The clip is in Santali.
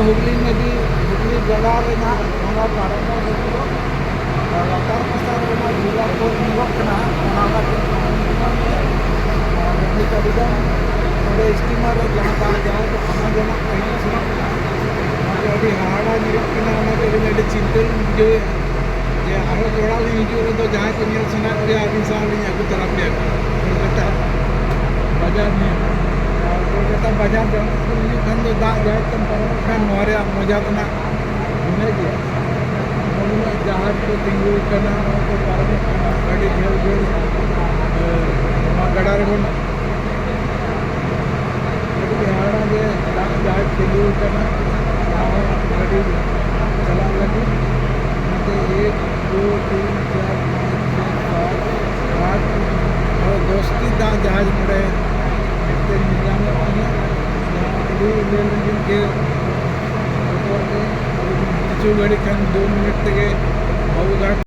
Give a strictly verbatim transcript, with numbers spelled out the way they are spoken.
ᱦᱩᱜᱽᱞᱤ ᱱᱚᱫᱤ, ᱦᱩᱜᱽᱞᱤ ᱜᱟᱰᱟ ᱨᱮᱱᱟᱜ ᱚᱱᱟ ᱯᱟᱨᱚᱢᱚᱜ ᱞᱟᱹᱜᱤᱫ ᱫᱚ ᱞᱟᱛᱟᱨ ᱯᱟᱥᱴᱟ ᱨᱮ ᱚᱱᱟ ᱡᱤᱞᱟ ᱠᱚ ᱧᱮᱞᱚᱜ ᱠᱟᱱᱟ, ᱚᱱᱟ ᱞᱟᱹᱜᱤᱫ ᱟᱨ ᱱᱤᱛ ᱟᱹᱰᱤ ᱜᱟᱱ ᱚᱸᱰᱮ ᱥᱴᱤᱢᱟᱨ ᱨᱮ ᱡᱟᱦᱟᱸ ᱫᱟᱜ ᱡᱟᱦᱟᱸ ᱠᱚ ᱦᱟᱱᱟ ᱡᱚᱱᱚᱜ ᱠᱟᱱᱟ, ᱥᱮᱱᱚᱜ ᱠᱟᱱᱟ, ᱚᱱᱟ ᱫᱚ ᱟᱹᱰᱤ ᱦᱟᱦᱟᱲᱟ ᱧᱮᱞᱚᱜ ᱠᱟᱱᱟ᱾ ᱚᱱᱟᱛᱮ ᱟᱹᱞᱤᱧ ᱟᱹᱰᱤ ᱪᱤᱱᱛᱟᱹ ᱞᱤᱧ ᱵᱩᱡᱷᱟᱹᱣᱮᱫᱼᱟ ᱡᱮ ᱟᱨᱦᱚᱸ ᱫᱚᱦᱲᱟ ᱞᱤᱧ ᱦᱤᱡᱩᱜ ᱨᱮᱫᱚ ᱡᱟᱦᱟᱸᱭ ᱠᱚ ᱧᱮᱞ ᱥᱟᱱᱟᱭᱮᱫ ᱯᱮᱭᱟ, ᱟᱹᱞᱤᱧ ᱥᱟᱶ ᱞᱤᱧ ᱟᱹᱜᱩ ᱛᱚᱨᱟ ᱯᱮᱭᱟ ᱠᱚᱞᱠᱟᱛᱟ ᱵᱟᱡᱟᱨ ᱧᱮᱞ᱾ ᱟᱨ ᱠᱚᱞᱠᱟᱛᱟ ᱵᱟᱡᱟᱨ ᱡᱟᱦᱟᱸ ᱛᱤᱥ ᱵᱤᱱ ᱦᱤᱡᱩᱜ ᱠᱷᱟᱱ ᱫᱚ ᱫᱟᱜ ᱡᱟᱦᱟᱸ ᱛᱮᱢ ᱯᱟᱨᱚᱢᱚᱜ ᱠᱷᱟᱱ ᱱᱚᱣᱟ ᱨᱮᱭᱟᱜ ᱢᱚᱡᱟ ᱫᱚ ᱱᱟᱜ ᱵᱷᱤᱱᱟᱹ ᱜᱮᱭᱟ᱾ ᱱᱚᱜᱼᱚ ᱱᱩᱱᱟᱹᱜ ᱡᱟᱦᱟᱡᱽ ᱠᱚ ᱛᱤᱸᱜᱩ ᱠᱟᱱᱟ, ᱱᱚᱣᱟ ᱠᱚ ᱯᱟᱨᱚᱢᱚᱜ ᱠᱟᱱᱟ, ᱟᱹᱰᱤ ᱡᱷᱟᱹᱞ ᱡᱷᱟᱹᱞ, ᱮ, ᱱᱚᱣᱟ ᱜᱟᱰᱟ ᱨᱮᱵᱚᱱ ᱟᱹᱰᱤ ᱦᱟᱦᱟᱲᱟ ᱜᱮ ᱫᱟᱜ ᱡᱟᱦᱟᱡᱽ ᱛᱤᱸᱜᱩ ᱟᱠᱟᱱᱟ, ᱚᱱᱟ ᱦᱚᱸ ᱜᱟᱹᱰᱤ ᱪᱟᱞᱟᱜ ᱞᱟᱹᱜᱤᱫ᱾ ᱚᱱᱟᱛᱮ ᱮᱠ, ᱫᱩ, ᱛᱤᱱ, ᱪᱟᱨ, ᱯᱟᱸᱪ, ᱪᱷᱚᱭ, ᱥᱟᱛ, ᱟᱴ, ᱱᱚᱭ, ᱫᱚᱥ ᱴᱤ ᱫᱟᱜ ᱡᱟᱦᱟᱡᱽ ᱱᱚᱰᱮ ᱢᱤᱫᱴᱮᱱ ᱧᱮᱞ ᱧᱟᱢᱚᱜ ᱠᱟᱱᱟ᱾ ᱡᱟᱦᱟᱸ ᱟᱹᱰᱤ ᱧᱮᱞ ᱞᱟᱹᱜᱤᱫ ᱜᱮ ᱵᱚᱛᱚᱨ ᱜᱮ᱾ ᱠᱤᱪᱷᱩ ᱜᱷᱟᱹᱲᱤ ᱠᱷᱟᱱ ᱫᱩ ᱢᱤᱱᱤᱴ ᱛᱮᱜᱮ ᱵᱟᱵᱩᱜᱷᱟᱴ